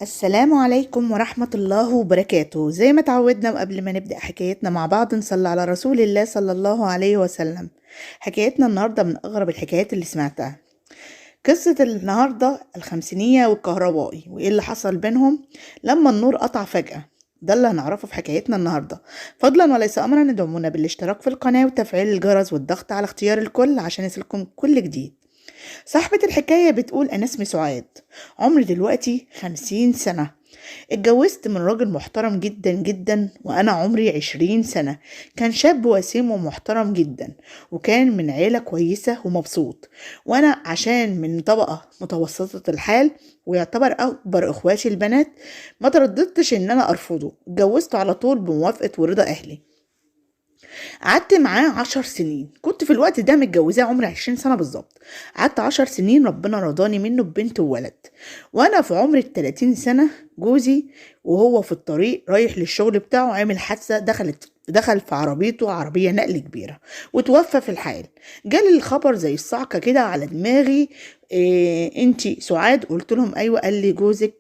السلام عليكم ورحمة الله وبركاته. زي ما تعودنا وقبل ما نبدأ حكايتنا مع بعض نصلي على رسول الله صلى الله عليه وسلم. حكايتنا النهاردة من أغرب الحكايات اللي سمعتها. قصة النهاردة الخمسينية والكهربائي وإيه اللي حصل بينهم لما النور قطع فجأة، ده اللي هنعرفه في حكايتنا النهاردة. فضلا وليس أمرا ادعمونا بالاشتراك في القناة وتفعيل الجرس والضغط على اختيار الكل عشان يصلكم كل جديد. صاحبة الحكاية بتقول أنا اسمي سعاد، عمري دلوقتي 50 سنة، اتجوزت من راجل محترم جدا جدا وأنا عمري 20 سنة. كان شاب وسيم ومحترم جدا وكان من عيلة كويسة ومبسوط، وأنا عشان من طبقة متوسطة الحال ويعتبر أكبر إخواتي البنات ما ترددتش إن أنا أرفضه، اتجوزته على طول بموافقة ورضا أهلي. قعدت معاه 10 سنين، كنت في الوقت ده متجوزاه عمري 20 سنة بالظبط. قعدت 10 سنين ربنا رضاني منه ببنت وولد. وانا في عمر 30 سنة جوزي وهو في الطريق رايح للشغل بتاعه عامل حادثة، دخل في عربيته عربية نقل كبيرة وتوفى في الحال. جالي الخبر زي الصعقة كده على دماغي. إيه انتي سعاد؟ قلت لهم ايوه. قال لي جوزك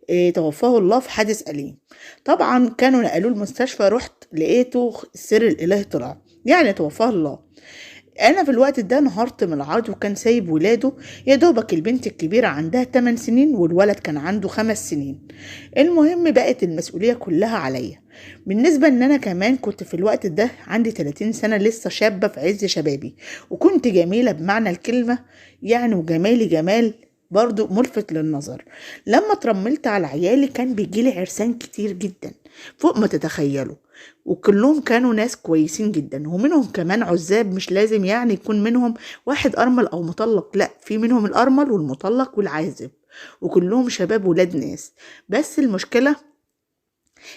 إيه توفاه الله في حادث أليم. طبعا كانوا نقلوه المستشفى، رحت لقيته السر الإلهي طلع، يعني توفاه الله. أنا في الوقت ده انهارت من العرض، وكان سايب ولاده يا دوبك، البنت الكبيرة عندها 8 سنين والولد كان عنده 5 سنين. المهم بقت المسؤولية كلها عليا. بالنسبة ان انا كمان كنت في الوقت ده عندي 30 سنة، لسه شابة في عز شبابي، وكنت جميلة بمعنى الكلمة يعني، وجمالي جمال برضو ملفت للنظر. لما ترملت على عيالي كان بيجيلي عرسان كتير جدا فوق ما تتخيلوا، وكلهم كانوا ناس كويسين جدا، ومنهم كمان عزاب، مش لازم يعني يكون منهم واحد أرمل أو مطلق، لا، في منهم الأرمل والمطلق والعازب، وكلهم شباب ولاد ناس. بس المشكلة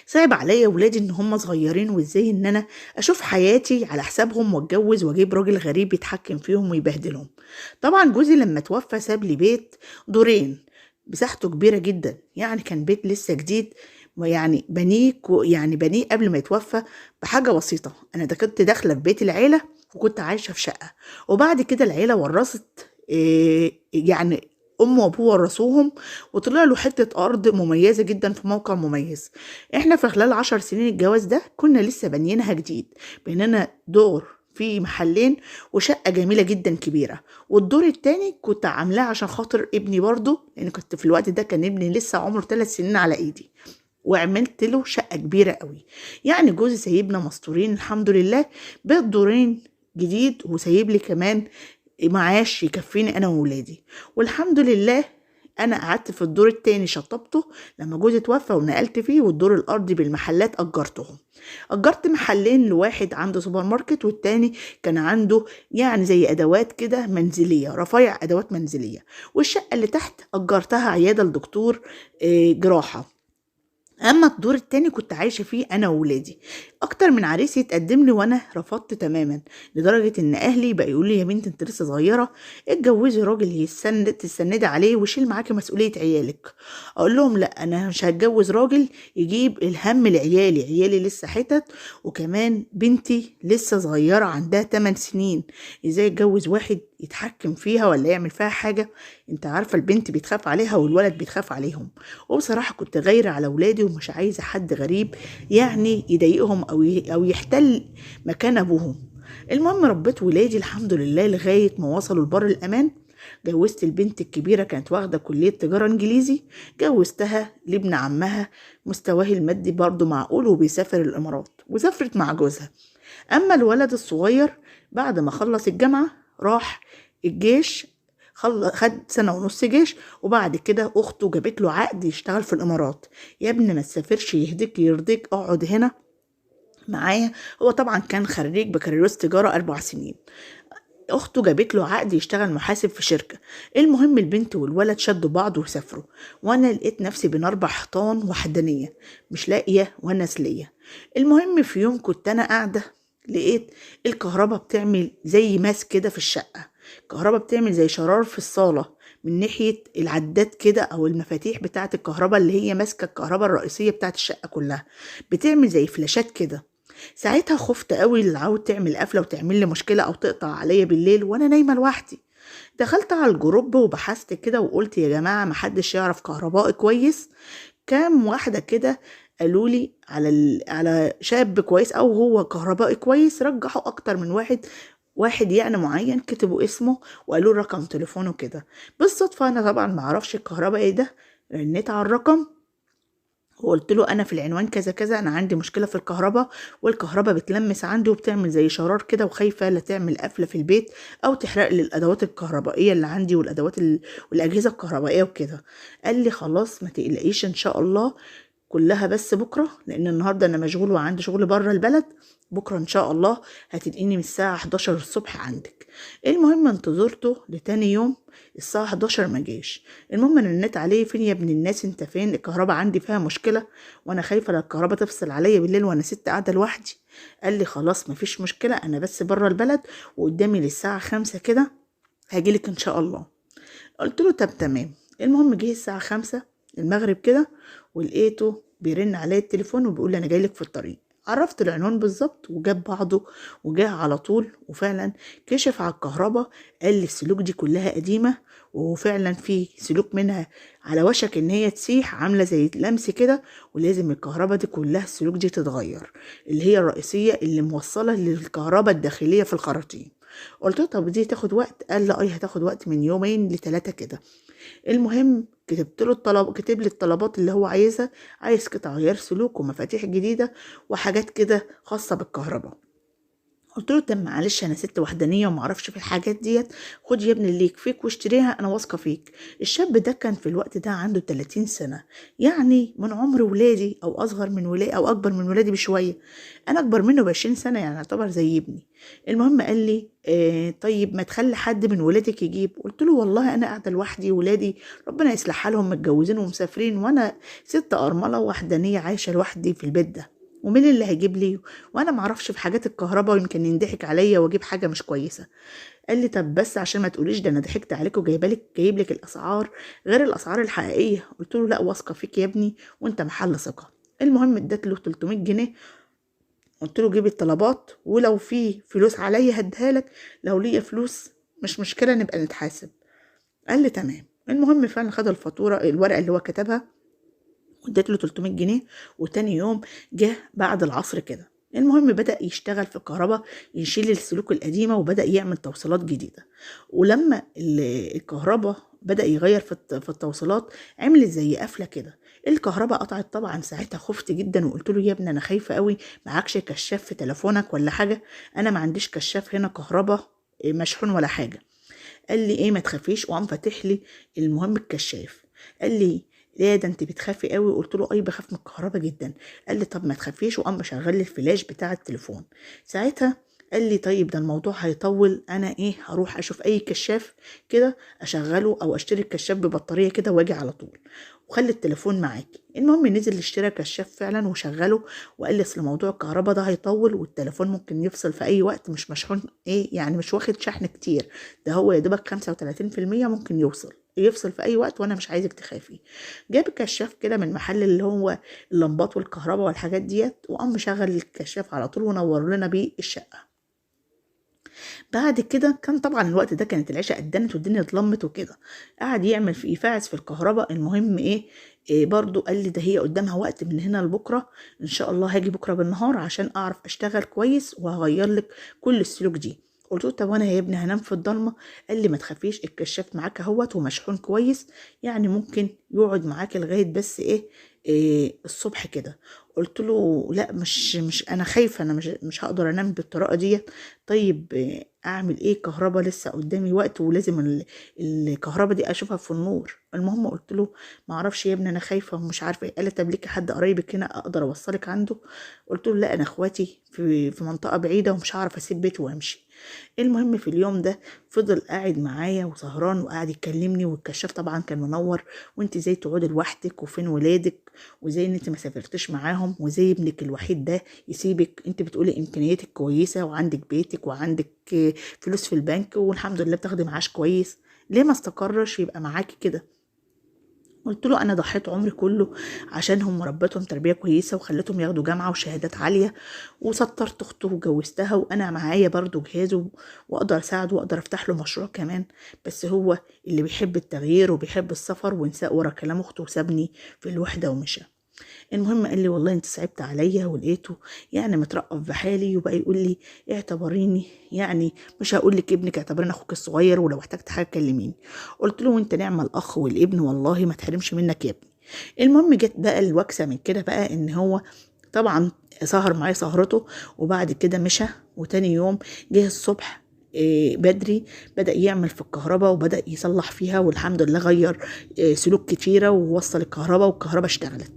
صعب عليا ولادي ان هم صغيرين، وازاي ان انا اشوف حياتي على حسابهم واتجوز واجيب راجل غريب يتحكم فيهم ويبهدلهم. طبعا جوزي لما توفى ساب لي بيت دورين مساحته كبيرة جدا، يعني كان بيت لسه جديد، يعني بنيه قبل ما يتوفى بحاجة بسيطة. انا ده كنت داخله في بيت العيلة وكنت عايشه في شقه، وبعد كده العيلة ورثت يعني امه وابوه ورثوهم، وطلع له حتة ارض مميزة جدا في موقع مميز. احنا في خلال 10 سنين الجواز ده كنا لسه بنينها جديد، بنينا دور في محلين وشقه جميلة جدا كبيرة، والدور التاني كنت عاملاه عشان خاطر ابني برضه، لان كنت في الوقت ده كان ابني لسه عمره 3 سنين على ايدي، وعملت له شقه كبيرة قوي. يعني جوزي سايبنا مستورين الحمد لله، بيت دورين جديد، وسايب لي كمان معاش يكفيني انا وولادي، والحمد لله. انا قعدت في الدور التاني شطبته لما جوزي توفى ونقلت فيه، والدور الارضي بالمحلات اجرتهم. اجرت محلين، لواحد عنده سوبر ماركت والتاني كان عنده يعني زي ادوات كده منزلية، رفايع ادوات منزلية. والشقه اللي تحت اجرتها عيادة لدكتور جراحه. اما الدور التاني كنت عايشه فيه انا وولادي. اكتر من عريس يتقدم لي وانا رفضت تماما، لدرجة ان اهلي بقى يقولوا لي يا بنت انت لسه صغيرة، اتجوزي راجل تسندي عليه ويشيل معاكي مسؤولية عيالك. اقول لهم لا، انا مش هتجوز راجل يجيب الهم لعيالي، عيالي لسه حتت، وكمان بنتي لسه صغيرة عندها 8 سنين، ازاي اتجوز واحد يتحكم فيها ولا يعمل فيها حاجة؟ انت عارفه البنت بيتخاف عليها والولد بيتخاف عليهم. وبصراحة كنت غايره على ولادي ومش عايزه حد غريب يعني يضايقهم او يحتل مكان ابوهم. المهم ربيت ولادي الحمد لله لغاية ما وصلوا لبر الامان. جوزت البنت الكبيرة، كانت واخده كليه تجارة انجليزي، جوزتها لابن عمها، مستواه المادي برضه معقول وبيسافر الامارات، وسافرت مع جوزها. اما الولد الصغير بعد ما خلص الجامعة راح الجيش، خد 1.5 سنة جيش، وبعد كده اخته جابت له عقد يشتغل في الامارات. يا ابني ما تسافرش، يهديك يرضيك، اقعد هنا معايا. هو طبعا كان خريج بكالوريوس تجارة 4 سنين. اخته جابت له عقد يشتغل محاسب في شركة. المهم البنت والولد شدوا بعض وسافروا، وانا لقيت نفسي بين 4 حيطان وحدانية، مش لاقيه ونس ليا. المهم في يوم كنت انا قاعدة، لقيت الكهرباء بتعمل زي ماس كده في الشقة، الكهرباء بتعمل زي شرار في الصاله من ناحية العداد كده، او المفاتيح بتاعه الكهرباء اللي هي ماسكه الكهرباء الرئيسية بتاعه الشقة كلها، بتعمل زي فلاشات كده. ساعتها خفت قوي العود تعمل قفله وتعمل لي مشكلة او تقطع عليا بالليل وانا نايمة لوحدي. دخلت على الجروب وبحثت كده وقلت يا جماعة محدش يعرف كهربائي كويس كام واحدة كده قالوا لي على شاب كويس او هو كهربائي كويس، رجحوا اكتر من واحد يعني معين، كتبوا اسمه وقالوا رقم تليفونه كده. بالصدفة انا طبعا ما اعرفش الكهربائي ده، رنيت على الرقم وقلت له انا في العنوان كذا كذا، انا عندي مشكلة في الكهرباء، والكهرباء بتلمس عندي وبتعمل زي شرار كده، وخايفة لا تعمل قفله في البيت او تحرق لي الادوات الكهربائية اللي عندي والادوات والاجهزة الكهربائية وكده. قال لي خلاص ما تقلقيش ان شاء الله كلها، بس بكره لان النهارده انا مشغول وعندي شغل بره البلد، بكره ان شاء الله هتلاقيني من الساعة 11 الصبح عندك. المهم انتظرته لتاني يوم الساعة 11 ما جاش. المهم رنيت عليه، فين يا ابن الناس انت فين؟ الكهرباء عندي فيها مشكلة وانا خايفة لو الكهرباء تفصل عليا بالليل وانا ست قاعدة لوحدي. قال لي خلاص مفيش مشكلة، انا بس بره البلد وقدامي للساعة 5 كده هاجيلك ان شاء الله. قلت له طب تمام. المهم جه الساعة 5 المغرب كده، ولقيته بيرن عليا التليفون وبيقول لي انا جايلك في الطريق. عرفت العنوان بالظبط وجاب بعضه وجاه على طول، وفعلا كشف على الكهرباء، قال لي السلوك دي كلها قديمة، وفعلا في سلوك منها على وشك ان هي تسيح، عاملة زي لمس كده، ولازم الكهرباء دي كلها السلوك دي تتغير، اللي هي الرئيسية اللي موصلة للكهرباء الداخلية في الخراطيم. قلت له طب دي تاخد وقت؟ قال لي اي هتاخد وقت من 2 ل 3 كده. المهم كتبت له الطلب، كتب لي الطلبات اللي هو عايزها، عايز قطع غيار سلوك ومفاتيح جديدة وحاجات كده خاصة بالكهرباء. قلت له طب معلش انا ست وحدانية وما اعرفش في الحاجات ديت، خد يا ابني اللي يكفيك واشتريها، انا واثقة فيك. الشاب ده كان في الوقت ده عنده 30 سنة، يعني من عمر ولادي او اصغر من ولادي او اكبر من ولادي بشوية، انا اكبر منه ب20 سنة، يعني يعتبر زي ابني. المهم قال لي طيب ما تخلي حد من ولادك يجيب. قلت له والله انا قاعدة لوحدي، ولادي ربنا يصلح حالهم متجوزين ومسافرين، وانا ست ارملة وحدانية عايشه لوحدي في البيت ده، ومين اللي هيجيب لي؟ وانا معرفش في حاجات الكهرباء ويمكن يندحك عليا واجيب حاجة مش كويسة. قال لي طب بس عشان ما تقوليش ده انا ضحكت عليك وجايبه جايب لك الاسعار غير الاسعار الحقيقية. قلت له لا واثقة فيك يا ابني وانت محل ثقة. المهم اديت له 300 جنيه، قلت له جيب الطلبات ولو في فلوس عليا هديها لك، لو ليا فلوس مش مشكلة نبقى نتحاسب. قال لي تمام. المهم فعلا خد الفاتورة الورقة اللي هو كتبها واديت له 300 جنيه. وتاني يوم جه بعد العصر كده، المهم بدأ يشتغل في الكهرباء، يشيل السلوك القديمة وبدأ يعمل توصيلات جديدة. ولما الكهرباء بدأ يغير في التوصيلات، عملت زي قفلة كده، الكهرباء قطعت. طبعا ساعتها خفت جدا وقلت له يا ابني انا خايفة قوي، معكش كشاف في تليفونك ولا حاجة؟ انا ما عنديش كشاف هنا كهرباء مشحون ولا حاجة. قال لي ايه ما تخافيش، وقام فاتح لي المهم الكشاف. قال لي ليه ده انت بتخافي قوي؟ قلت له اي بخاف من الكهرباء جدا. قال لي طب ما تخافيش، وقام مشغل لي الفلاش بتاع التليفون. ساعتها قال لي طيب ده الموضوع هيطول، انا ايه هروح اشوف اي كشاف كده اشغله او اشتري الكشاف ببطاريه كده واجي على طول، وخلي التليفون معاكي. المهم نزل اشترى كشاف فعلا وشغله، وقال لي اصل موضوع الكهرباء ده هيطول والتليفون ممكن يفصل في اي وقت، مش مشحون ايه يعني مش واخد شحن كتير، ده هو يا دوبك 35% ممكن يفصل في اي وقت، وانا مش عايزك تخافي. جاب الكشاف كده من محل اللي هو اللمبات والكهرباء والحاجات ديت، وقام مشغل الكشاف على طول ونور لنا بيه الشقة. بعد كده كان طبعا الوقت ده كانت العشاء ادنت والدنيا اتلمت وكده، قعد يعمل في يفاعس في الكهرباء. المهم ايه برضو قال لي ده هي قدامها وقت من هنا لبكرة ان شاء الله، هاجي بكره بالنهار عشان اعرف اشتغل كويس وهغير لك كل السلوك دي. قلت له طب وانا يا ابني هنام في الضلمة؟ قال لي ما تخافيش الكشاف معاك اهوت ومشحون كويس، يعني ممكن يقعد معاك لغاية بس ايه الصبح كده. قلت له لا مش انا خايفة، انا مش هقدر انام بالطريقة ديت. طيب اعمل ايه؟ كهرباء لسه قدامي وقت ولازم الكهرباء دي اشوفها في النور. المهم قلت له ما اعرفش يا ابني انا خايفة ومش عارفه ايه. قال لي طب ليكي حد قريبك هنا اقدر اوصلك عنده؟ قلت له لا انا اخواتي في منطقة بعيدة ومش هعرف اسيب بيتي وامشي. المهم في اليوم ده فضل قاعد معايا وسهران وقاعد يكلمني، والكشاف طبعا كان منور، وانت ازاي تقعدي لوحدك وفين ولادك، وازاي ان انت ما سافرتش معاهم، وازاي ابنك الوحيد ده يسيبك، انت بتقولي امكانياتك كويسة وعندك بيتك وعندك فلوس في البنك والحمد لله بتاخدي معاش كويس، ليه ما استقرش يبقى معاكي كده؟ قلت له انا ضحيت عمري كله عشانهم وربيتهم تربيه كويسة وخليتهم ياخدوا جامعه وشهادات عالية، وسترت اخته وجوزتها، وانا معايا برضو جهازه واقدر اساعده واقدر افتح له مشروع كمان، بس هو اللي بيحب التغيير وبيحب السفر وانساق ورا كلام اخته وسابني في الوحدة ومشى. المهم قال لي والله انت صعبت عليا، ولقيته يعني مترقف بحالي، وبقى يقول لي اعتبريني يعني مش هقول لك ابنك، اعتبريني اخوك الصغير، ولو احتجت حاجة كلميني. قلت له وانت نعم الاخ والابن، والله ما تحرمش منك يا ابني. المهم جت بقى الوكسه من كده بقى ان هو طبعا سهر معايا سهرته، وبعد كده مشى. وتاني يوم جه الصبح بدري بدأ يعمل في الكهرباء وبدأ يصلح فيها، والحمد لله غير سلوك كتيرة ووصل الكهرباء والكهرباء اشتغلت.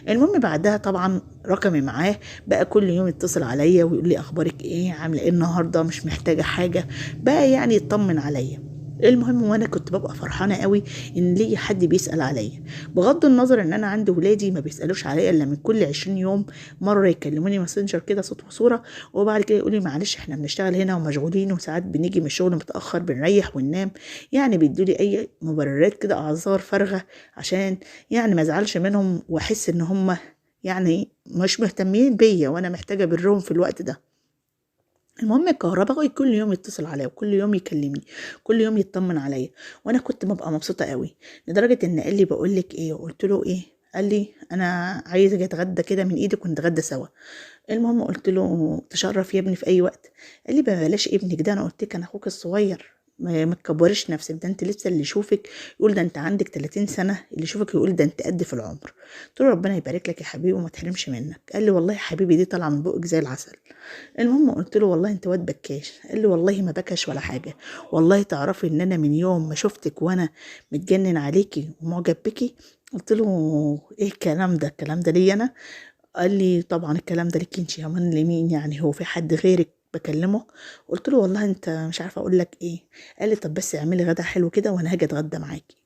المهم بعدها طبعا رقمي معاه بقى كل يوم يتصل عليا ويقول لي اخبارك ايه، عامله ايه النهارده، مش محتاجه حاجة، بقى يعني يطمن عليا. المهم وانا كنت ببقى فرحانة قوي ان لي حد بيسال عليا، بغض النظر ان انا عند ولادي ما بيسالوش عليا الا من كل 20 يوم مرة يكلموني ماسنجر كده صوت وصوره، وبعد كده يقولي معلش احنا بنشتغل هنا ومشغولين، وساعات بنيجي من الشغل متاخر بنريح وننام، يعني بيدولي اي مبررات كده اعذار فارغة عشان يعني ما ازعلش منهم واحس ان هم يعني مش مهتمين بيا وانا محتاجه برهم في الوقت ده. المهم الكهرباء كل يوم يتصل عليا وكل يوم يكلمني، كل يوم يطمن عليا، وانا كنت ببقى مبسوطة قوي، لدرجة ان قال لي بقول لك ايه، قلت له ايه، قال لي انا عايزه اجي اتغدى كده من ايدك ونتغدى سوا. المهم قلت له تشرف يا ابني في اي وقت. قال لي بلاش ابنك ده، انا قلت لك انا اخوك الصغير، ما تكبريش نفسك، ده انت لسه اللي يشوفك يقول ده انت عندك 30 سنة، اللي يشوفك يقول ده انت قد في العمر. قلت له ربنا يبارك لك يا حبيبي وما تحرمش منك. قال لي والله يا حبيبي دي طالعه من بقك زي العسل. المهم قلت له والله انت واد بكاش. قال لي والله ما بكش ولا حاجة، والله تعرفي ان انا من يوم ما شفتك وانا متجنن عليكي ومعجب بيكي. قلت له ايه الكلام ده، الكلام ده لي انا؟ قال لي طبعا الكلام ده ليكي انت، يا من لمين يعني، هو في حد غيرك بكلمه؟ قلت له والله انت مش عارفه اقول لك ايه. قال لي طب بس اعملي غدا حلو كده وانا هاجي اتغدى معاكي.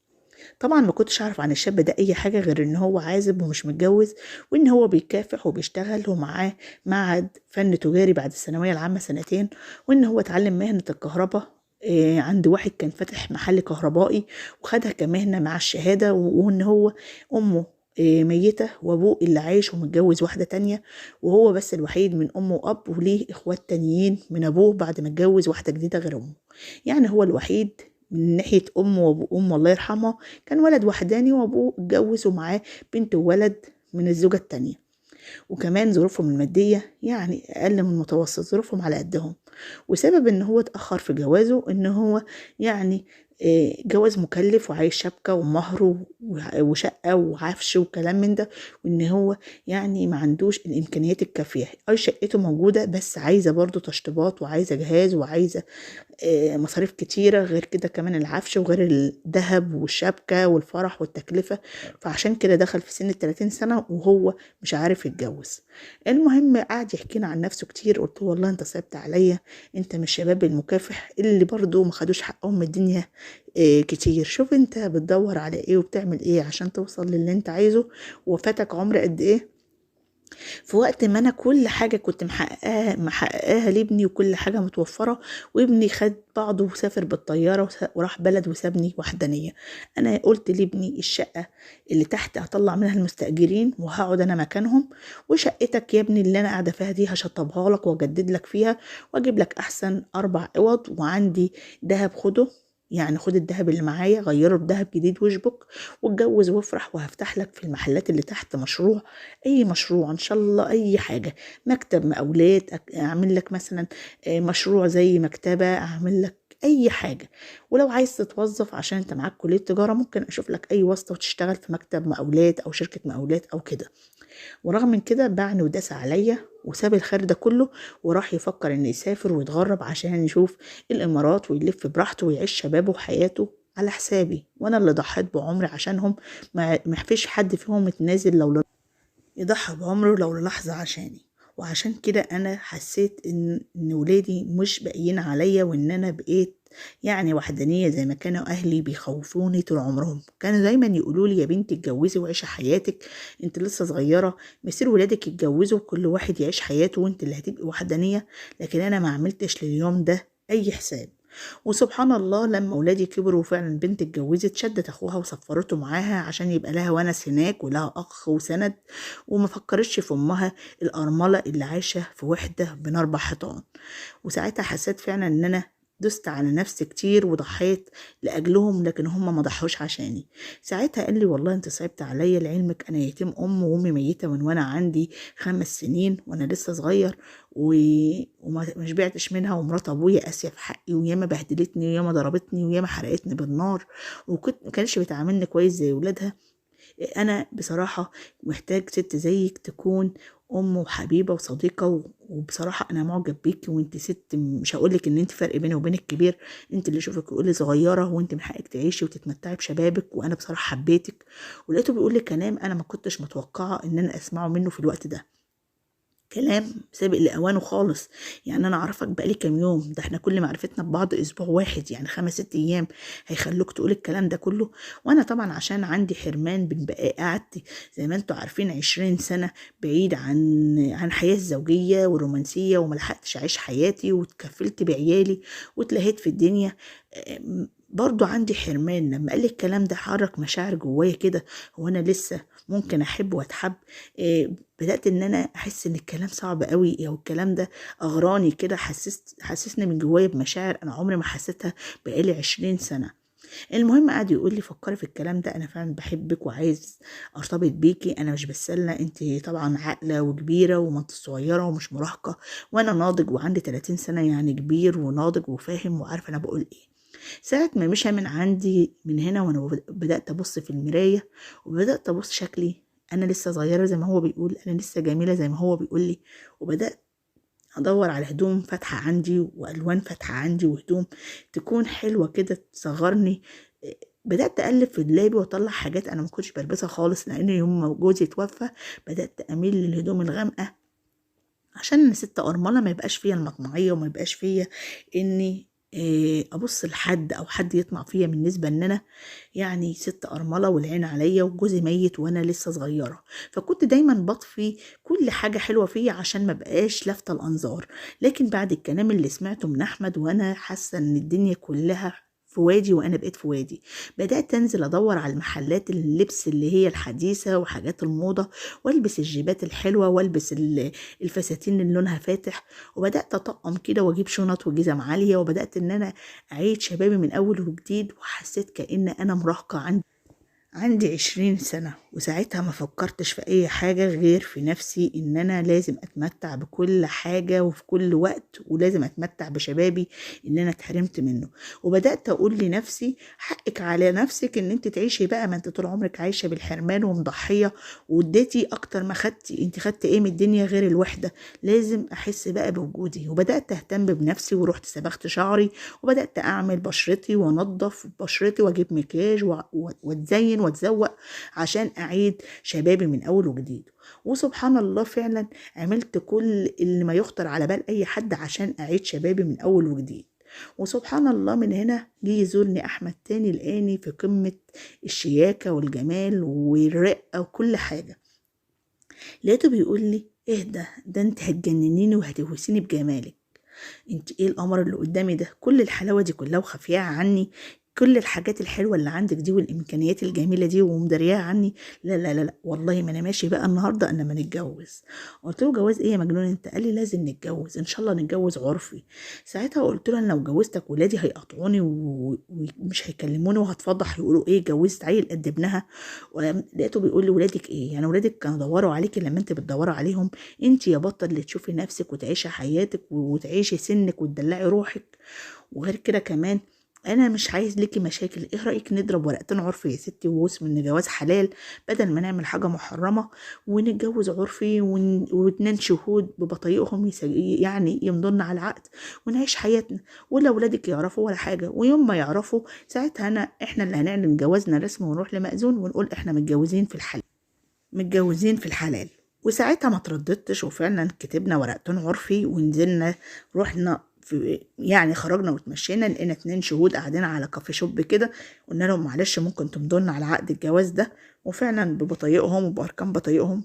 طبعا ما كنتش اعرف عن الشاب ده اي حاجة غير ان هو عازب ومش متجوز، وان هو بيكافح وبيشتغل ومعاه معهد فن تجاري بعد الثانوية العامة سنتين، وان هو اتعلم مهنة الكهرباء عند واحد كان فاتح محل كهربائي وخدها كمهنه مع الشهادة، وان هو امه ميتة وابوه اللي عايش ومتجوز واحدة تانية، وهو بس الوحيد من امه واب، وليه اخوات تانيين من ابوه بعد ما اتجوز واحدة جديدة غير امه. يعني هو الوحيد من ناحية امه وابوه، امه الله يرحمها كان ولد وحداني، وابوه اتجوز ومعاه بنت وولد من الزوجة التانية، وكمان ظروفهم المادية يعني اقل من المتوسط، ظروفهم على قدهم. وسبب ان هو اتأخر في جوازه ان هو يعني جواز مكلف وعايز شبكة ومهر وشقة وعفش وكلام من ده، وان هو يعني ما عندوش الامكانيات الكافية. اي شقته موجودة بس عايزة برضو تشطيبات وعايزة جهاز وعايزة مصاريف كتيرة، غير كده كمان العفش وغير الذهب والشبكة والفرح والتكلفة. فعشان كده دخل في سن 30 سنة وهو مش عارف يتجوز. المهم قعد يحكينا عن نفسه كتير. قلت له والله انت صعبت عليا، انت من الشباب المكافح اللي برضو ما خدوش حقهم من الدنيا كتير. شوف انت بتدور على ايه وبتعمل ايه عشان توصل للي انت عايزه، وفاتك عمر قد ايه. في وقت ما انا كل حاجة كنت محققاها لابني وكل حاجة متوفرة، وابني خد بعضه وسافر بالطيارة وراح بلد وسابني وحدانية. انا قلت لابني الشقة اللي تحت هطلع منها المستأجرين وهقعد انا مكانهم، وشقتك يا ابني اللي انا قاعدة فيها دي هشطبها لك واجدد لك فيها واجيب لك احسن 4 اوض، وعندي دهب خده، يعني خد الذهب اللي معايا غيره بذهب جديد واشبك واتجوز وافرح، وهفتح لك في المحلات اللي تحت مشروع، اي مشروع ان شاء الله، اي حاجة، مكتب مقاولات، اعمل لك مثلا مشروع زي مكتبه، اعمل لك اي حاجة. ولو عايز تتوظف عشان انت معاك كليه تجارة ممكن اشوف لك اي واسطه وتشتغل في مكتب مقاولات او شركة مقاولات او كده. ورغم من كده باعني وداس عليا وساب الخير ده كله وراح يفكر انه يسافر ويتغرب عشان يشوف الامارات ويلف براحته ويعيش شبابه وحياته على حسابي، وانا اللي ضحيت بعمري عشانهم. ما فيش حد فيهم اتنازل لو يضحى بعمره لو للحظة عشاني. وعشان كده انا حسيت ان ولادي مش باقيين عليا، وان انا بقيت يعني وحدانية زي ما كانوا اهلي بيخوفوني طول عمرهم. كانوا دايما يقولوا لي يا بنتي اتجوزي وعيشي حياتك، انت لسه صغيرة، مصير ولادك يتجوزوا وكل واحد يعيش حياته وانت اللي هتبقي وحدانية. لكن انا ما عملتش لليوم ده اي حساب. وسبحان الله لما ولادي كبروا وفعلا بنت اتجوزت، شدت اخوها وسفرته معاها عشان يبقى لها ونس هناك ولها اخ وسند، وما فكرتش في امها الارملة اللي عايشه في وحده بين 4 حيطان. وساعتها حسيت فعلا ان انا دست على نفسي كتير وضحيت لاجلهم، لكن هم ما ضحوش عشاني. ساعتها قال لي والله انت صعبت عليا، لعلمك انا يتيم ام وامي ميته من وانا عندي 5 سنين وانا لسه صغير، وما شبعتش منها، ومرات ابويا قاسية في حقي، وياما بهدلتني وياما ضربتني وياما حرقتني بالنار، وكنت ما كانش بتعاملني كويس زي ولادها. انا بصراحة محتاج ست زيك تكون ام وحبيبه وصديقه، وبصراحة انا معجب بيكي، وانت ست مش هقولك ان انت فرق بيني وبينك كبير، انت اللي اشوفك يقولي صغيرة، وانت من حقك تعيشي وتتمتعي بشبابك، وانا بصراحة حبيتك. ولقيته بيقول لي كلام انا ما كنتش متوقعه ان انا اسمعه منه في الوقت ده، كلام سابق لأوانه خالص. يعني أنا أعرفك بقالي كام يوم، ده احنا كل معرفتنا ببعض أسبوع واحد، يعني 5 6 أيام هيخلوك تقول الكلام ده كله. وأنا طبعا عشان عندي حرمان بين بقى قعدت زي ما انتوا عارفين 20 سنة بعيد عن حياة الزوجية والرومانسية، وملحقتش أعيش حياتي، واتكفلت بعيالي واتلهيت في الدنيا، برضو عندي حرمان. لما قال لي الكلام ده حرك مشاعر جوايا كده، هو أنا لسه ممكن أحب وأتحب؟ بدأت إن أنا أحس إن الكلام صعب قوي، أو الكلام ده أغراني كده، حسسني من جوايا بمشاعر أنا عمري ما حسيتها بقالي 20 سنة. المهم قعد يقول لي فكري في الكلام ده، أنا فعلا بحبك وعايز أرتبط بيكي، أنا مش بتسلى، أنت طبعا عاقلة وكبيرة وما انت صغيرة ومش مراهقة، وأنا ناضج وعندي 30 سنة، يعني كبير وناضج وفاهم وعارف أنا بقول إيه. ساعة ما مشى من عندي من هنا وانا بدأت ابص في المراية، وبدأت ابص شكلي، انا لسه صغيرة زي ما هو بيقول، انا لسه جميلة زي ما هو بيقول لي. وبدأت ادور على هدوم فاتحة عندي والوان فاتحة عندي وهدوم تكون حلوة كده تصغرني. بدأت اقلب في دولابي واطلع حاجات انا ما كنتش بلبسها خالص، لان يوم ما جوزي توفى بدأت اميل للهدوم الغامقة عشان انا ست ارملة ما يبقاش فيا المطمعية، وما يبقاش فيا اني ابص لحد او حد يطمع فيا، بالنسبة ان انا يعني ست ارملة والعين عليا وجوزي ميت وانا لسه صغيرة. فكنت دايما بطفي كل حاجة حلوة فيا عشان ما بقاش لافته الانظار. لكن بعد الكلام اللي سمعته من احمد وانا حاسه ان الدنيا كلها في وادي وانا بقيت في وادي، بدات انزل ادور على المحلات اللبس اللي هي الحديثة وحاجات الموضة، والبس الجيبات الحلوة والبس الفساتين اللي لونها فاتح، وبدات اطقم كده واجيب شنط وجزم عالية، وبدات ان انا اعيد شبابي من اول وجديد. وحسيت كأن انا مراهقة عندي 20 سنة، وساعتها ما فكرتش في اي حاجة غير في نفسي، ان انا لازم اتمتع بكل حاجة وفي كل وقت، ولازم اتمتع بشبابي اللي انا اتحرمت منه. وبدأت اقول لنفسي حقك على نفسك ان انت تعيشي بقى، ما انت طول عمرك عايشة بالحرمان ومضحية، واديتي اكتر ما خدتي، انت خدتي ايه من الدنيا غير الوحدة؟ لازم احس بقى بوجودي. وبدأت اهتم بنفسي، ورحت صبغت شعري، وبدأت اعمل بشرتي وانضف بشرتي واجيب مكياج واتزين واتزوق عشان اعيد شبابي من اول وجديد. وسبحان الله فعلا عملت كل اللي ما يخطر على بال اي حد عشان اعيد شبابي من اول وجديد. وسبحان الله من هنا جه يزورني احمد تاني، لقاني في قمة الشياكة والجمال والرقة وكل حاجة. لقيته بيقول لي اهدى، ده انت هتجننيني وهتهوسيني بجمالك، انت ايه القمر اللي قدامي ده، كل الحلاوة دي كلها وخفيها عني، كل الحاجات الحلوة اللي عندك دي والإمكانيات الجميلة دي ومدرياها عني، لا لا لا لا والله ما أنا ماشي بقى النهاردة أنا ما نتجوز. قلت له جواز إيه يا مجنون أنت؟ قال لي لازم نتجوز، إن شاء الله نتجوز عرفي. ساعتها قلت له أنا لو جوزتك ولادي هيقطعوني ومش هيكلموني وهتفضح، يقولوا إيه جوزت عيل قد ابنها. لقيته بيقول لي ولادك إيه يعني؟ ولادك كانوا دوروا عليكي لما أنت بتدوري عليهم، أنت يا بطل اللي تشوفي نفسك وتعيشي حياتك وتعيشي سنك وتدلعي روحك، وغير كده كمان انا مش عايز ليكي مشاكل، ايه رايك نضرب ورقتين عرفي يا ستي واسم ان جواز حلال بدل ما نعمل حاجة محرمة، ونتجوز عرفي واتنين شهود ببطايقهم يعني يمضونا على العقد ونعيش حياتنا، ولا ولادك يعرفوا ولا حاجة، ويوم ما يعرفوا ساعتها احنا اللي هنعلن جوازنا رسمي ونروح لمأذون ونقول احنا متجوزين في الحلال، متجوزين في الحلال. وساعتها ما ترددتش وفعلا كتبنا ورقتين عرفي ونزلنا رحنا يعني خرجنا وتمشينا، لقينا 2 شهود قاعدين على كافي شوب كده، قلنا لهم معلش ممكن تمضونا على عقد الجواز ده، وفعلا ببطايقهم وبارقام بطايقهم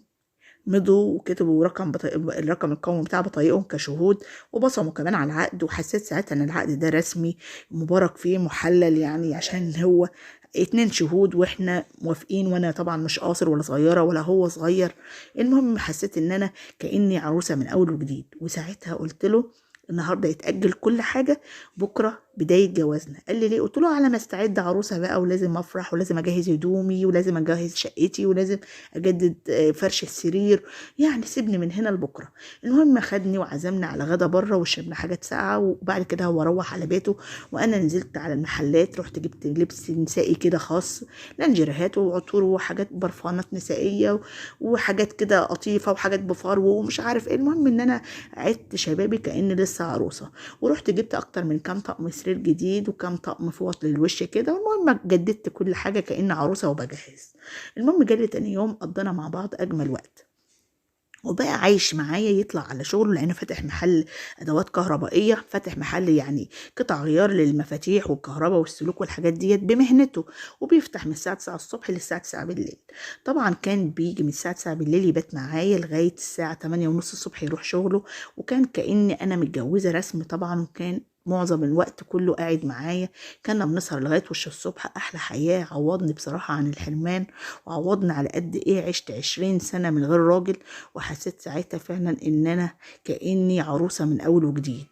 مضوا وكتبوا الرقم القومي بتاع بطايقهم كشهود، وبصموا كمان على العقد. وحسيت ساعتها ان العقد ده رسمي مبارك فيه محلل، يعني عشان هو 2 شهود واحنا موافقين، وانا طبعا مش قاصر ولا صغيرة ولا هو صغير. المهم حسيت ان انا كاني عروسه من اول وجديد. وساعتها قلت له النهارده يتاجل كل حاجة، بكره بداية جوازنا. قال لي ليه؟ قلت له على ما استعد عروسه بقى، ولازم افرح، ولازم اجهز هدومي، ولازم اجهز شقتي، ولازم اجدد فرش السرير، يعني سيبني من هنا لبكرة. المهم خدني وعزمنا على غدا بره، وشربنا حاجات ساقعه، وبعد كده هو روح على بيته، وانا نزلت على المحلات، رحت جبت لبس نسائي كده خاص، لانجيريهات وعطور وحاجات برفانات نسائية وحاجات كده قطيفة وحاجات بفرو ومش عارف ايه. المهم ان انا عدت شبابي كأني لسه عروسه، ورحت جبت اكتر من كام طقم سرير جديد وكام طقم فوط للوش كده. والمهم جددت كل حاجة كأن عروسه وبجهز. المهم جالي تاني يوم قضينا مع بعض اجمل وقت، وبقى عايش معايا، يطلع على شغله لانه فاتح محل ادوات كهربائية، فاتح محل يعني قطع غيار للمفاتيح والكهرباء والسلوك والحاجات ديت بمهنته، وبيفتح من الساعة 9 الصبح للساعة 9 بالليل. طبعا كان بيجي من الساعة 9 بالليل يبات معايا لغاية الساعة 8:30 الصبح يروح شغله، وكان كاني انا متجوزة رسمي طبعا، وكان معظم الوقت كله قاعد معايا. كنا بنسهر لغاية وش الصبح. احلى حياة، عوضني بصراحة عن الحرمان، وعوضني على قد ايه عشت 20 سنة من غير راجل، وحسيت ساعتها فعلا ان انا كاني عروسه من اول وجديد.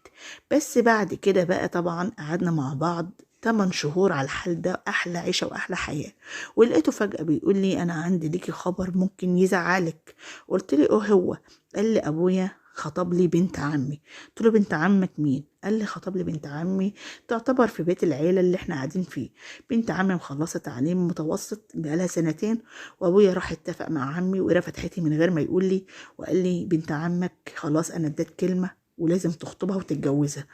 بس بعد كده بقى طبعا قعدنا مع بعض 8 شهور على الحال ده، احلى عيشه واحلى حياة. ولقيته فجاة بيقول لي انا عندي ليكي خبر ممكن يزعلك. قلت له ايه هو؟ قال لي ابويا خطب لي بنت عمي. قلت له بنت عمك مين؟ قال لي خطب لي بنت عمي، تعتبر في بيت العيلة اللي احنا قاعدين فيه. بنت عمي مخلصة تعليم متوسط بقالها 2 سنين، وابويا راح اتفق مع عمي وقرا فتحتي من غير ما يقول لي، وقال لي بنت عمك خلاص انا اديت كلمة ولازم تخطبها وتتجوزها.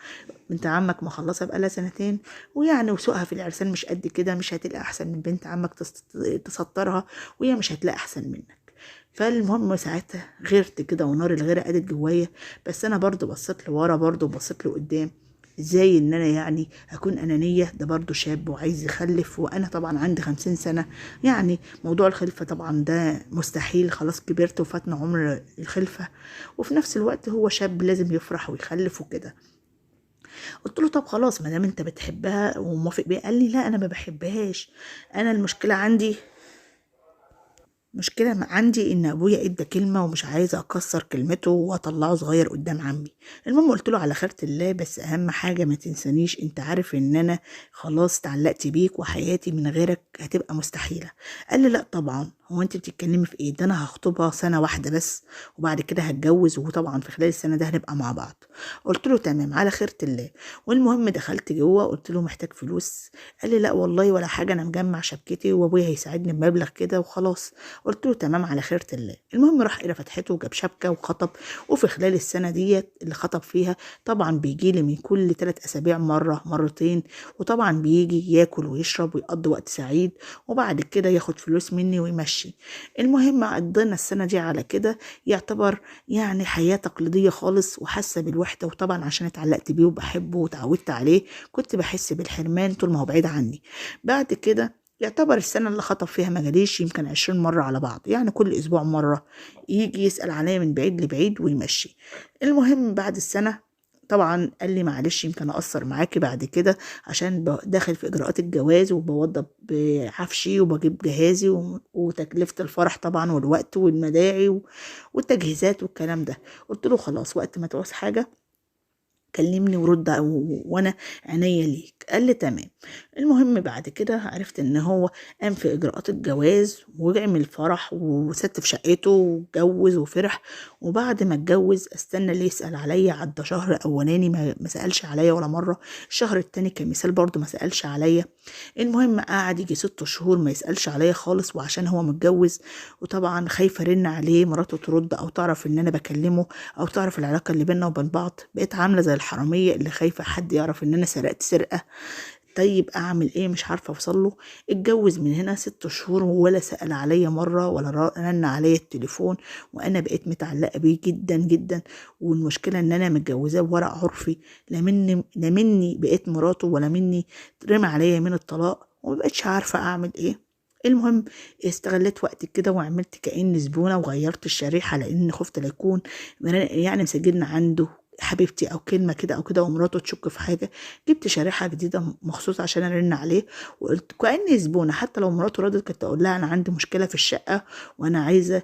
بنت عمك مخلصة بقالها 2 سنين، ويعني وسوقها في العرسان مش قد كده، مش هتلاقي احسن من بنت عمك تسطرها، وهي مش هتلاقي احسن منك. فالمهم ساعتها غيرت كده، ونار الغيرة قادت جوايا، بس انا برضو بصيت لورا برضو وبصيت لقدام، ازاي ان انا يعني اكون انانية؟ ده برضو شاب وعايز يخلف، وانا طبعا عندي 50 سنة، يعني موضوع الخلفة طبعا ده مستحيل، خلاص كبرت وفاتنا عمر الخلفة، وفي نفس الوقت هو شاب لازم يفرح ويخلف وكده. قلت له طب خلاص ما دام انت بتحبها وموافق بيها. قال لي لا انا ما بحبهاش، انا المشكلة عندي مشكلة عندي ان ابويا ادى كلمة ومش عايزة اكسر كلمته واطلعه صغير قدام عمي. المهم قلت له على خيرة الله، بس اهم حاجة ما تنسانيش، انت عارف ان انا خلاص اتعلقت بيك وحياتي من غيرك هتبقى مستحيلة. قال لي لا طبعا، هو انت بتتكلمي في ايه؟ ده انا هخطبها سنة واحدة بس وبعد كده هتجوز، وطبعا في خلال السنة ده هنبقى مع بعض. قلت له تمام على خيرة الله. والمهم دخلت جوه قلت له محتاج فلوس. قال لي لا والله ولا حاجة، انا مجمع شبكتي وابويا هيساعدني بمبلغ كده وخلاص. قلت له تمام على خيرة الله. المهم راح قرا فتحته وجاب شبكة وخطب، وفي خلال السنة ديت اللي خطب فيها طبعا بيجي لي من كل 3 أسابيع مرة مرتين، وطبعا بيجي ياكل ويشرب ويقضي وقت سعيد، وبعد كده ياخد فلوس مني ويمشي. المهم قضينا السنة دي على كده، يعتبر يعني حياة تقليدية خالص، وحاسة بالوحدة. وطبعا عشان اتعلقت بيه وبحبه وتعودت عليه كنت بحس بالحرمان طول ما هو بعيد عني. بعد كده يعتبر السنة اللي خطب فيها ما جاليش يمكن 20 مرة على بعض، يعني كل أسبوع مرة يجي يسأل عليا من بعيد لبعيد ويمشي. المهم بعد السنة طبعا قال لي معلش يمكن أقصر معاكي بعد كده عشان داخل في إجراءات الجواز وبوضب عفشي وبجيب جهازي وتكلفة الفرح طبعا والوقت والمداعي والتجهيزات والكلام ده. قلت له خلاص وقت ما تعوز حاجة كلمني ورد وانا عينيا ليك. قال لي تمام. المهم بعد كده عرفت ان هو قام في اجراءات الجواز وعمل فرح وستف شقته واتجوز وفرح. وبعد ما اتجوز استنى ليه يسال عليا، عدى شهر اولاني ما سالش عليا ولا مرة، الشهر التاني كمثال برضو ما سالش عليا. المهم قعد يجي 6 شهور ما يسالش عليا خالص، وعشان هو متجوز وطبعا خايفة ارن عليه مراته ترد او تعرف ان انا بكلمه او تعرف العلاقة اللي بينا وبين بعض. بقيت عامله زي الحرامية اللي خايفة حد يعرف ان انا سرقت سرقه. طيب اعمل ايه؟ مش عارفه اوصل له. اتجوز من هنا 6 شهور ولا سأل عليا مرة ولا رن عليا التليفون، وانا بقيت متعلقه بيه جدا جدا. والمشكلة ان انا متجوزاه بورق عرفي، لا مني بقيت مراته ولا مني رمى عليا من الطلاق، ومبقتش عارفه اعمل ايه. المهم استغلت وقت كده وعملت كأني زبونة وغيرت الشريحة، لأن خفت لا يكون يعني مسجلنا عنده حبيبتي أو كلمة كده أو كده ومراته تشك في حاجة. جبت شريحة جديدة مخصوص عشان أرن عليه، وقلت كأني زبونة، حتى لو مراته ردت كنت أقول لها أنا عندي مشكلة في الشقة وأنا عايزة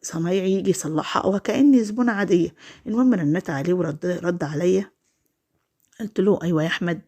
صنايعي يجي يصلحها، أو كأني زبونة عادية. المهم رنت عليه ورد عليا، قلت له أيوة يا أحمد،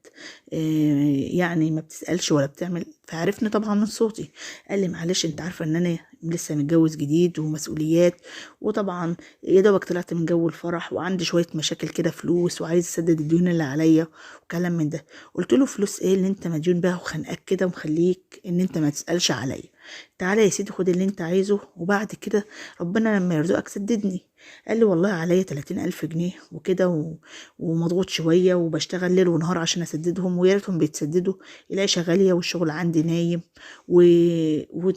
يعني ما بتسألش ولا بتعمل، فعرفني طبعا من صوتي. قال لي معلش انت عارفة ان انا لسه متجوز جديد ومسؤوليات، وطبعا يا دوبك طلعت من جو الفرح وعندي شوية مشاكل كده فلوس، وعايز اسدد الديون اللي عليا وكلام من ده. قلت له فلوس ايه اللي انت مديون بيها وخانقاك كده ومخليك ان انت ما تسألش عليا؟ تعالى يا سيدي خد اللي انت عايزه، وبعد كده ربنا لما يرزقك سددني. قال لي والله عليا 30,000 جنيه وكده، ومضغوط شوية وبشتغل ليل ونهار عشان أسددهم، ويا ريتهم بيتسددوا، العيشة غالية والشغل عندي نايم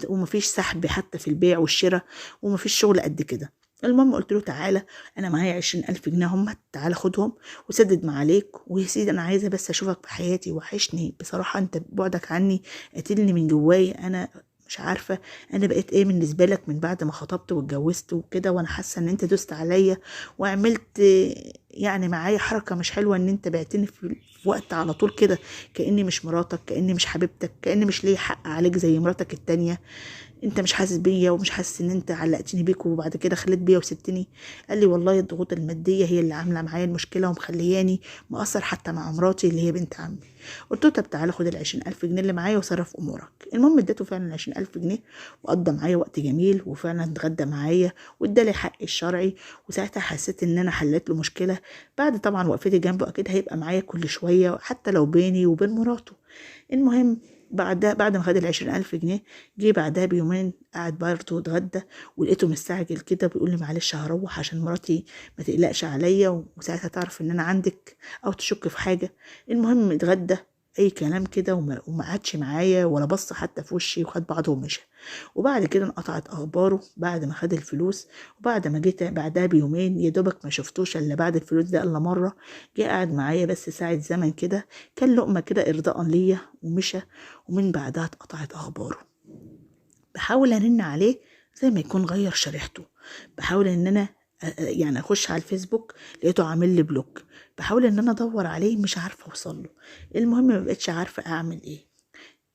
ومفيش سحب حتى في البيع والشراء، ومفيش شغل قد كده. المهم قلت له تعالى أنا معايا 20,000 جنيه هم، تعالى خدهم وسدد ما عليك، ويا سيدي أنا عايزة بس أشوفك في حياتي، وحشني بصراحة، أنت بعدك عني قاتلني من جوايا، أنا مش عارفة أنا بقيت إيه بالنسبة لك من بعد ما خطبت واتجوزت وكده، وأنا حاسة إن أنت دوست عليا وعملت يعني معايا حركة مش حلوة، إن أنت بعتني في وقت على طول كده، كأني مش مراتك، كأني مش حبيبتك، كأني مش ليا حق عليك زي مراتك التانية، أنت مش حاسس بيا ومش حاسس إن أنت علقتني بيك وبعد كده خليت بيا وسبتني. قال لي والله الضغوط المادية هي اللي عاملة معايا المشكلة ومخلياني مقصر حتى مع مراتي اللي هي بنت عمي. قلت له طب تعالى خد 20,000 جنيه اللي معايا وصرف أمورك. المهم اديته فعلا 20,000 جنيه وقضى معايا وقت جميل، وفعلا اتغدى معايا وادالي حقي الشرعي، وساعتها حسيت ان انا حليت له مشكلة. بعد طبعا وقفتي جنبه اكيد هيبقى معايا كل شوية حتى لو بيني وبين مراته. المهم بعد ما خد 20,000 جنيه جه بعدها بيومين قعد برضه اتغدى، ولقيته مستعجل كده بيقول لي معلش هروح عشان مراتي ما تقلقش عليا وساعتها تعرف ان انا عندك او تشك في حاجة. المهم اتغدى اي كلام كده وما قعدش معايا ولا بص حتى في وشي، وخد بعضه ومشى. وبعد كده انقطعت اخباره بعد ما خد الفلوس. وبعد ما جيت بعدها بيومين يا دوبك ما شفتوش الا بعد الفلوس ده الا مرة، جه قعد معايا بس ساعة زمن كده، كان لقمة كده ارضاء ليا ومشى. ومن بعدها اتقطعت اخباره. بحاول ارن عليه زي ما يكون غير شريحته، بحاول ان انا يعني اخش على الفيسبوك لقيته عامل لي block، بحاول ان انا ادور عليه مش عارفه اوصل له. المهم ما بقتش عارفه اعمل ايه،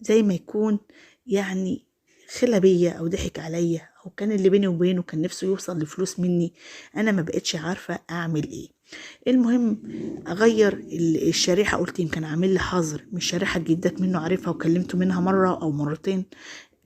زي ما يكون يعني خلى بيا او ضحك عليا، او كان اللي بيني وبينه كان نفسه يوصل لفلوس مني، انا ما بقتش عارفه اعمل ايه. المهم اغير الشريحة، قلت يمكن عامل لي حظر من الشريحة الجديدة منه عارفها وكلمته منها مرة او مرتين،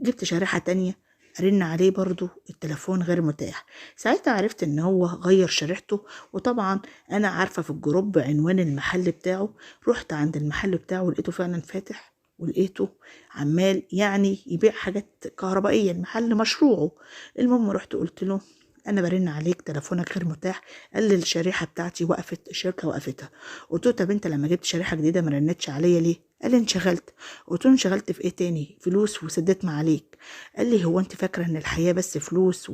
جبت شريحة تانية ارن عليه برضو التليفون غير متاح. ساعتها عرفت ان هو غير شريحته، وطبعا انا عارفه في الجروب عنوان المحل بتاعه، رحت عند المحل بتاعه ولقيته فعلا فاتح، ولقيته عمال يعني يبيع حاجات كهربائية، المحل مشروعه. المهم رحت قلت له انا برن عليك تليفونك غير متاح، قال لي الشريحة بتاعتي وقفت، الشركة وقفتها. قلت له طب انت لما جبت شريحة جديدة ما رنتش عليا ليه؟ قال لي انشغلت. قلت له انشغلت في ايه تاني؟ فلوس وسددت ما عليك. قال لي هو انت فاكره ان الحياة بس فلوس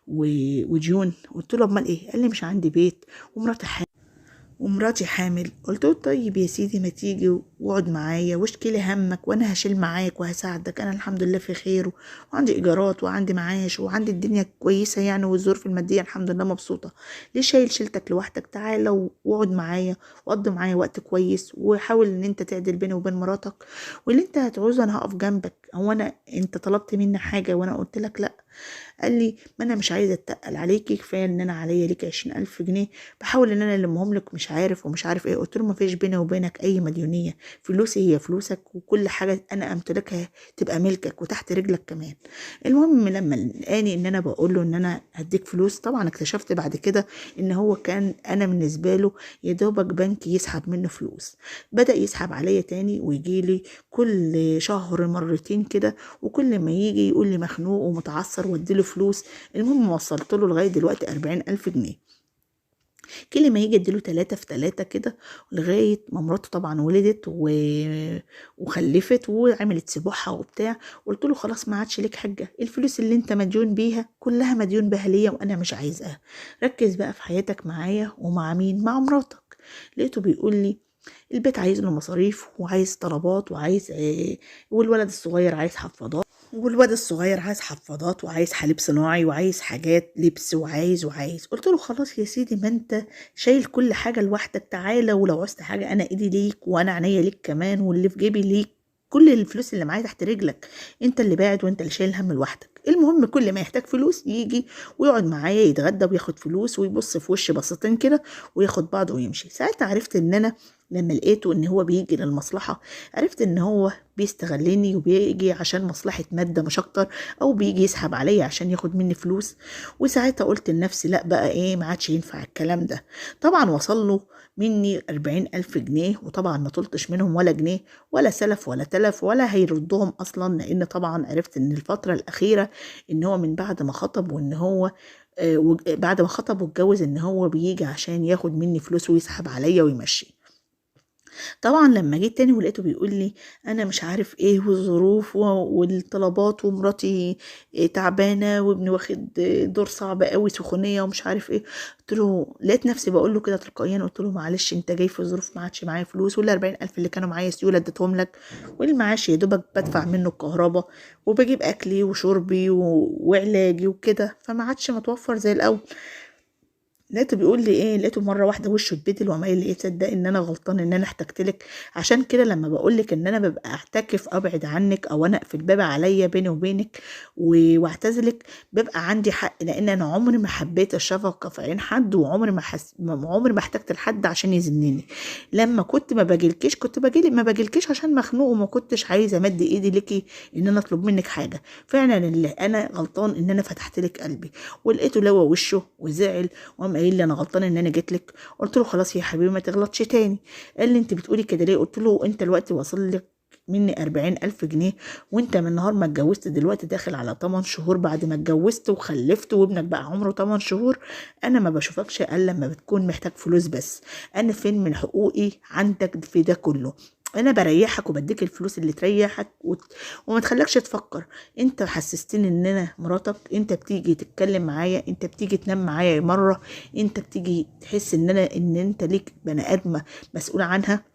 وديون؟ قلت له امال ايه؟ قال لي مش عندي بيت ومراتي حامل. قلت له طيب يا سيدي ما تيجي واقعد معايا واشكي لي همك وانا هشيل معاك وهساعدك، انا الحمد لله في خير وعندي ايجارات وعندي معاش وعندي الدنيا كويسة يعني، والظروف المادية الحمد لله مبسوطة، ليه شايل شيلتك لوحدك؟ تعالى واقعد معايا وقضي معايا وقت كويس، وحاول ان انت تعدل بيني وبين مراتك، واللي انت هتعوزه انا هقف جنبك. هو انا انت طلبت مني حاجة وانا قلت لك لا؟ قال لي ما انا مش عايزه اتقل عليكي، كفاية ان انا عليا ليك 20,000 جنيه، بحاول ان انا المهم لك مش عارف ومش عارف ايه. قلت له ما فيش بيني وبينك اي مديونية، فلوسي هي فلوسك وكل حاجة انا امتلكها تبقى ملكك وتحت رجلك كمان. المهم لما لقاني ان انا بقول له ان انا هديك فلوس، طبعا اكتشفت بعد كده ان هو كان انا بالنسبة له يا دوبك بنك يسحب منه فلوس. بدا يسحب عليا تاني ويجي لي كل شهر مرتين كده، وكل ما يجي يقول لي مخنوق ومتعصر واديله فلوس. المهم وصلت له لغاية دلوقتي 40,000 جنيه، كل ما يجي اديله 3 في 3 كده، لغاية ما مراته طبعا ولدت وخلفت وعملت سبوحها وبتاع. قلت له خلاص ما عادش ليك حاجة، الفلوس اللي انت مديون بيها كلها مديون بها ليا وانا مش عايزاها، ركز بقى في حياتك معايا ومع مين؟ مع مراتك. لقيته بيقول لي البيت عايز له مصاريف وعايز طلبات وعايز والولد الصغير عايز حفاضات والواد الصغير عايز حفاضات وعايز حليب صناعي وعايز حاجات لبس وعايز وعايز. قلت له خلاص يا سيدي، ما انت شايل كل حاجة لوحدك، تعالى ولو عوزت حاجة انا ايدي ليك وانا عينيا ليك كمان، واللي في جيبي ليك، كل الفلوس اللي معايا تحت رجلك، انت اللي باعد وانت اللي شايل هم لوحدك. المهم كل ما يحتاج فلوس يجي ويقعد معايا يتغدى وياخد فلوس ويبص في وش بصتين كده وياخد بعضه ويمشي. ساعتها عرفت ان انا لما لقيته ان هو بيجي للمصلحة، عرفت ان هو بيستغلني وبيجي عشان مصلحة مادة مش اكتر، او بيجي يسحب عليا عشان ياخد مني فلوس. وساعتها قلت لنفسي لا بقى ايه، ما عادش ينفع الكلام ده. طبعا وصل له مني 40,000 جنيه، وطبعا ما طلتش منهم ولا جنيه ولا سلف ولا تلف ولا هيردهم اصلا، لان طبعا عرفت ان الفترة الاخيرة ان هو من بعد ما خطب وان هو بعد ما خطب واتجوز ان هو بيجي عشان ياخد مني فلوس ويسحب عليا ويمشي. طبعا لما جيت تاني ولقيته بيقول لي انا مش عارف ايه والظروف والطلبات ومراتي تعبانة وابني واخد دور صعب قوي سخونيه ومش عارف ايه، قلت له لقيت نفسي بقول له كده تلقائيا، قلت له معلش انت جاي في ظروف ما عادش معايا فلوس، وال 40,000 اللي كانوا معايا سيولة اديتهم لك، والمعاش يا دوبك بدفع منه الكهرباء وبجيب اكلي وشربي وعلاجي وكده، فما عادش متوفر زي الاول. لقيته بيقول لي ايه، لقيته مرة واحدة وشه اتبدل وعمال يقول لي ايه، تصدق ان انا غلطان ان انا احتجت لك، عشان كده لما بقول لك ان انا ببقى اعتكف ابعد عنك او انا اقفل باب عليا بيني وبينك واعتزلك، ببقى عندي حق، لان انا عمري ما حبيت الشفقة في عين حد، وعمري ما عمري ما احتجت لحد عشان يذلني. لما كنت ما باجيلكيش كنت باجيلك، ما باجيلكيش عشان مخنوق وما كنتش عايزه امد ايدي ليكي ان انا اطلب منك حاجة، فعلا اللي انا غلطان ان انا فتحت لك قلبي. ولقيته لوى وشه وزعل وقام قايل لي انا غلطان ان انا جيت لك. قلت له خلاص يا حبيبي ما تغلطش تاني. قال لي انت بتقولي كده ليه؟ قلت له انت الوقت واصل لك مني 40,000 جنيه، وانت من نهار ما اتجوزت دلوقتي داخل على 8 شهور بعد ما اتجوزت وخلفت وابنك بقى عمره 8 شهور، انا ما بشوفكش الا لما بتكون محتاج فلوس بس، انا فين من حقوقي عندك في ده كله؟ انا بريحك وبديك الفلوس اللي تريحك وما تخلكش تفكر. انت حسستني ان انا مراتك، انت بتيجي تتكلم معايا، انت بتيجي تنام معايا مرة، انت بتيجي تحس ان انا ان انت ليك بني ادمه مسؤول عنها.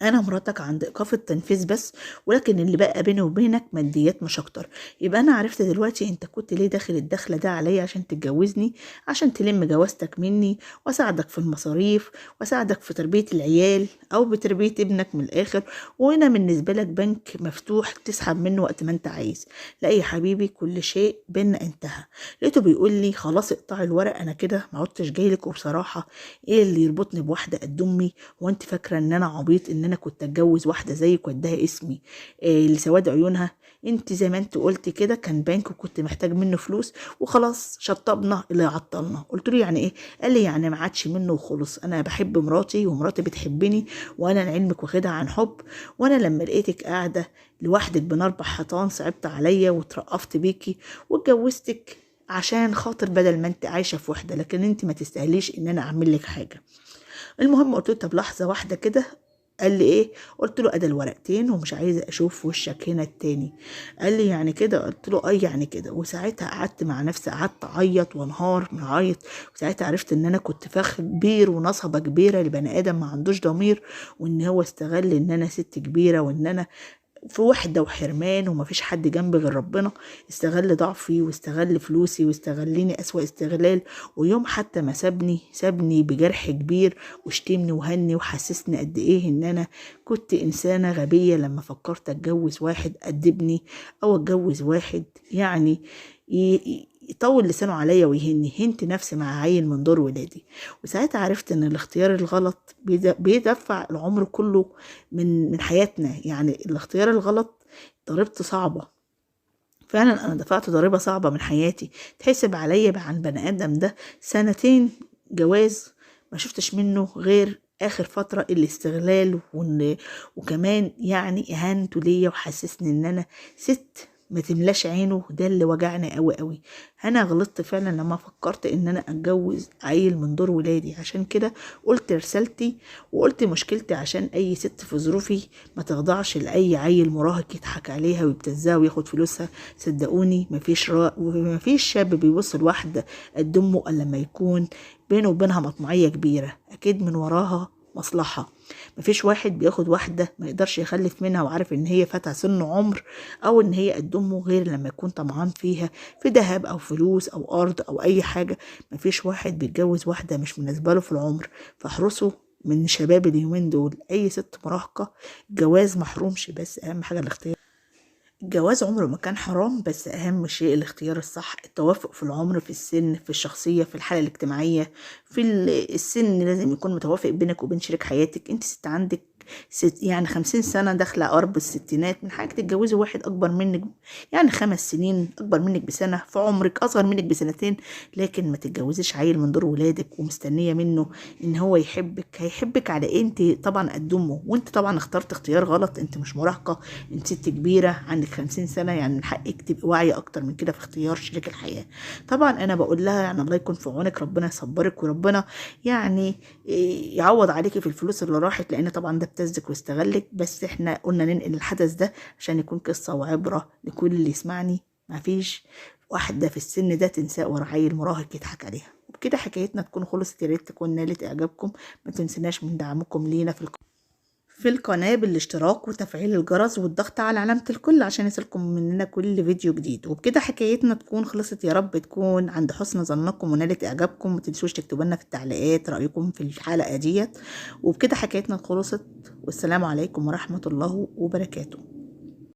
انا مراتك عند ايقاف التنفيذ بس، ولكن اللي بقى بيني وبينك ماديات مش اكتر. يبقى انا عرفت دلوقتي انت كنت ليه داخل الدخلة ده عليا، عشان تتجوزني، عشان تلم جوازتك مني، واساعدك في المصاريف، واساعدك في تربيه العيال او بتربيه ابنك من الاخر، وانا بالنسبة لك بنك مفتوح تسحب منه وقت ما انت عايز. لا يا حبيبي كل شيء بينا انتهى. لقيته بيقول لي خلاص اقطعي الورق، انا كده ما عدتش جايلك، وبصراحة ايه اللي يربطني بواحدة قد امي؟ وانت فاكره ان انا عبيط ان انا كنت اتجوز واحدة زيك واديها اسمي لسواد عيونها؟ انت زي ما انت قلتي كده كان بنك وكنت محتاج منه فلوس وخلاص شطبنا اللي عطلنا. قلت له يعني ايه؟ قال لي يعني ما عادش منه وخلص، انا بحب مراتي ومراتي بتحبني، وانا لعلمك واخدها عن حب، وانا لما لقيتك قاعدة لوحدك بين 4 حيطان صعبت عليا وترقفت بيكي واتجوزتك عشان خاطر بدل ما انت عايشه في وحده، لكن انت ما تستاهليش ان انا اعمل لك حاجة. المهم قلت له طب لحظة واحدة كده. قال لي ايه؟ قلت له ادي الورقتين ومش عايزه اشوف وشك هنا التاني. قال لي يعني كده؟ قلت له اي يعني كده. وساعتها قعدت مع نفسي، قعدت اعيط وانهار من عيط. وساعتها عرفت ان انا كنت فخ كبير ونصبه كبيرة لبني ادم ما عندوش ضمير، وان هو استغل ان انا ست كبيرة وان انا في وحده وحرمان ومفيش حد جنبي غير ربنا. استغل ضعفي واستغل فلوسي واستغلني اسوأ استغلال. ويوم حتى ما سابني، سابني بجرح كبير وشتمني وهني وحسسني قد ايه ان انا كنت انسانه غبية لما فكرت اتجوز واحد قدبني او اتجوز واحد يعني يطول لسانه عليا ويهني. هنت نفسي مع عيل من دور ولادي. وساعتها عرفت ان الاختيار الغلط بيدفع العمر كله من حياتنا. يعني الاختيار الغلط ضريبته صعبة فعلا. انا دفعت ضريبة صعبة من حياتي تحسب عليا عن بني ادم ده 2 سنين جواز ما شفتش منه غير اخر فترة الاستغلال وكمان يعني اهانته ليا وحسسني ان انا ست ما تملاش عينه. ده اللي وجعني قوي قوي. انا غلطت فعلا لما فكرت ان انا اتجوز عيل من دور ولادي. عشان كده قلت رسالتي وقلت مشكلتي عشان اي ست في ظروفي ما تخضعش لاي عيل مراهق يضحك عليها ويبتزها وياخد فلوسها. صدقوني مفيش شاب بيبص لواحدة قد امه الا لما يكون بينه وبينها مطمعيه كبيرة، اكيد من وراها مصلحة. مفيش واحد بياخد واحدة ما يقدرش يخلف منها وعارف ان هي فاتها سن عمر او ان هي قد امه، غير لما يكون طمعان فيها في ذهب او فلوس او ارض او اي حاجة. مفيش واحد بيتجوز واحدة مش مناسبة له في العمر. فاحرصوا من شباب اليومين دول، اي ست مراهقة الجواز محرومش، بس اهم حاجة الاختيار. الجواز عمره ما كان حرام، بس اهم شيء الاختيار الصح، التوافق في العمر، في السن، في الشخصية، في الحالة الاجتماعية، في السن لازم يكون متوافق بينك وبين شريك حياتك. انت ست عندك ست يعني 50 سنة داخلة قرب الستينات، من حقك تتجوزي واحد أكبر منك يعني 5 سنين، أكبر منك بسنة في عمرك، أصغر منك بسنتين، لكن ما تتجوزيش عيل من دور ولادك ومستنية منه إن هو يحبك. هيحبك على إيه؟ أنت طبعا قد أمه، وأنت طبعا اخترت اختيار غلط. أنت مش مراهقة، أنت ست كبيرة عندك 50 سنة، يعني من حقك تبقي واعية أكتر من كده في اختيار شريك الحياة. طبعا أنا بقول لها يعني الله يكون في عونك، ربنا يصبرك، وربنا يعني يعوض عليكي في الفلوس اللي راحت، لأن طبعا ده ابتزك واستغلك. بس احنا قلنا ننقل الحدث ده عشان يكون قصة وعبرة لكل اللي يسمعني. مفيش واحدة في السن ده تنساه ورا عيل مراهق يضحك عليها. وبكده حكايتنا تكون خلصت، يا ريت تكون نالت اعجابكم. ما تنسناش من دعمكم لينا في القناة بالاشتراك وتفعيل الجرس والضغط على علامة الكل عشان يصلكم مننا كل فيديو جديد. وبكده حكايتنا تكون خلصت، يا رب تكون عند حسن ظنكم ونالت اعجابكم. ما تنسوش تكتبوا لنا في التعليقات رأيكم في الحلقة ديت. وبكده حكايتنا خلصت، والسلام عليكم ورحمة الله وبركاته.